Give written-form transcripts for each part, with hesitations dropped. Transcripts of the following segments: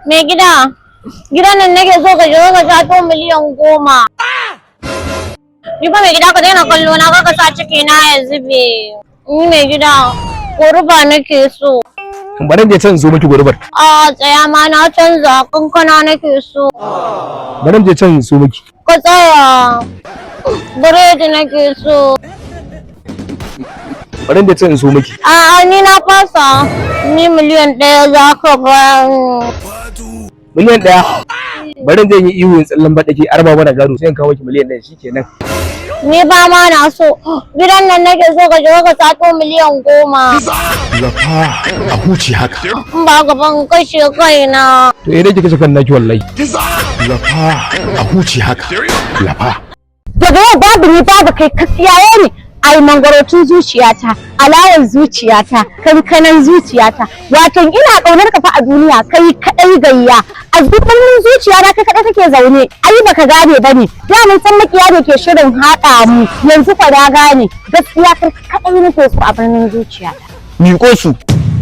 Mai gida, gidan nan nake so ka shiga ka sato miliyan 10. Ni fa, mai gida, ka daina kallo na, ka sa ciki na ya zube. Ni, mai gida, goruba nake so. Bari je can zo miki gorubar. A tsaya ma, na canza, kankana nake so. Bari je can zo miki. Ka tsaya. Biredi nake so. Bari je can zo miki. A'a, ni na fasa. Ni miliyan 1 za ka ba ni. Miliyan 1? Bari je yi ihu in tsallan baɗaki arba mana gado, sai in kawo miki miliyan 1, shikenan. Ni ba ma na so. Gidan nan nake so ka shiga ka sato miliyan 10. Lafa a huce haka. In ba ka ban kashe kaina. To, eh, dai ki kashe kan naki wallahi. Lafa a huce haka. Lafa. Daga yau babu ni babu kai, ka tsiyaye ni. Ai mangwarocin zuciyata, alawar zuciyata, kankanan zuciyata, wato ina ƙaunar ka fa. A duniya kai kaɗai gayya, a zubanin zuciya na kai kaɗai kake zaune. Ai baka gane bane, da mun san makiya ne ke shirin haɗa mu, yanzu fa na gane gaskiya, kai kaɗai nake so a birnin zuciyata. Miƙo su.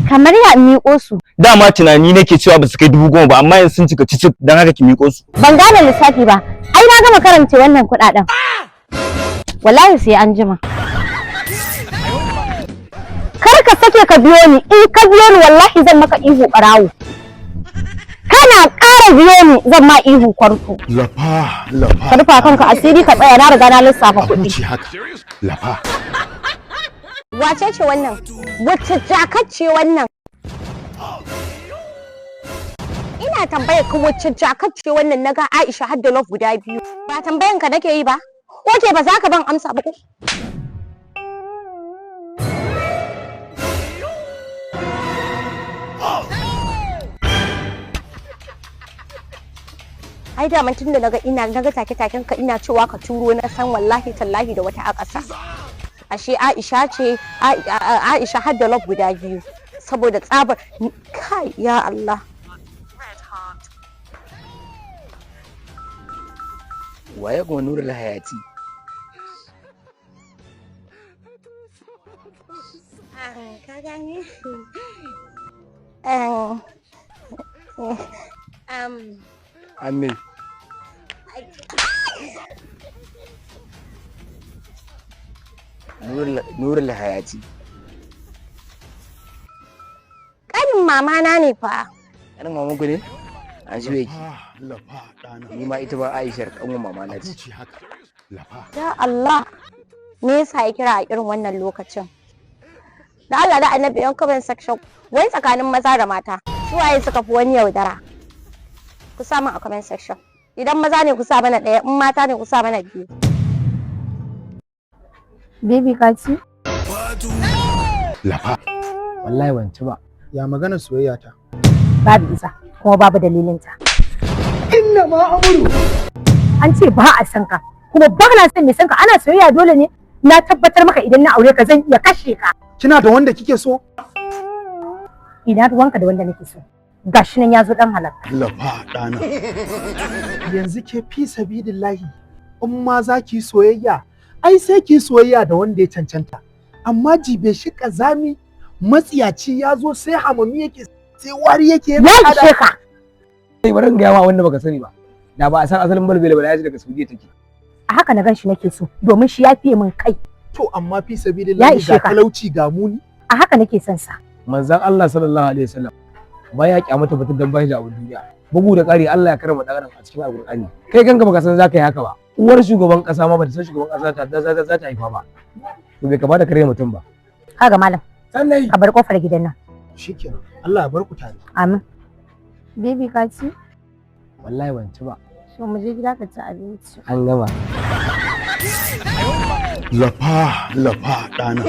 Kamar ya miƙo su? Dama tunani nake cewa ba su kai 10,000 ba, amma yanzu sun cika cicif, don haka ki miƙo su. Ban gane lissafi ba. Ai na gama karanta wannan kuɗaɗen, wallahi sai an jima. Kar ka sake ka biyo ni. In ka biyo ni, wallahi zan maka ihu ɓarawo. Kana ƙara biyo ni, zan ma ihu kwarto. Lafa lafa. Ka rufa kanka asiri, ka tsaya, na riga na lissafa A kuɗi. huce haka. Lafa. Wace ce wannan? Wacce jakar ce wannan? Ina tambayar ka, wacce jakar ce wannan? Naga Aisha har da love guda biyu. Ba tambayan ka nake yi ba. Oke, ba za ka ban amsa ba ko? Ai daman tunda naga ina naga take taken ka, ina cewa ka turo, na san wallahi tallahi da wata a ƙasa. Ashe Aisha ce, Aisha har da love guda biyu saboda tsabar kai, ya Allah. Waye kuma Nurul Hayati? Ka gane? Amin. Nurul Hayati. Ƙanin mama na ne fa. Ƙanin maman ku ne? An shi ki. Lafa ɗana. Ni ma ita ba Aishar ƙanwar mama na A ce. huce haka. Lafa. Ya Allah, me yasa ya kira a irin wannan lokacin? Da Allah da Annabi, yan comment section, wai tsakanin maza da mata su waye suka fi wani yaudara? Ku sa min a comment section. Idan maza ne, ku sa mana ɗaya, in mata ne, ku sa mana biyu. Baby, ka ci? Lafa. Wallahi ban ci ba. Ya magana soyayya ta? Babu isa, kuma babu dalilinta. Inna ma amuru. An ce ba a san ka, kuma ba na son mai san ka. Ana soyayya dole ne? Na tabbatar maka, idan na aure ka, zan iya kashe ka. Kina da wanda kike so? Ina ruwanka da wanda nake so? Gashi nan ya zo, dan halak. Lafa ɗana. Yanzu ke, fi sabidillahi, in ma za ki yi soyayya, ai sai ki yi soyayya da wanda ya cancanta. Amma jibe shi, kazami matsiyaci, ya zo sai hamami yake, sai wari yake, yana Ya tsada. ishe ka. Kai, bari in gaya ma wanda baka sani ba. Da ba a san asalin balbela ba, da ya ji daga Saudiya take. A haka na ganshi nake so, domin shi ya fiye min kai. To amma fi sabilillahi, Ya ishe ga ka. talauci, ga muni. A haka nake son sa. Manzon Allah sallallahu alaihi wasallam baya kyamata mutum dan bashi da abin duniya. Bugu da ƙari, Allah ya karama dan adam a cikin Alƙur'ani. Kai kanka baka san zaka yi haka ba. Uwar shugaban ƙasa ma bata san shugaban ƙasa ta za ta haifa ba. To bai kamata ka rena mutum ba. Kaga malam, Sannan ka bar kofar gidan nan. Shikenan, Allah ya bar ku tare. Amin. Baby, ka ci? Wallahi ban ci ba. So mu je gida ka ci abinci. An gama. Lafa lafa ɗana.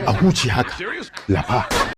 A huce haka. Lafa.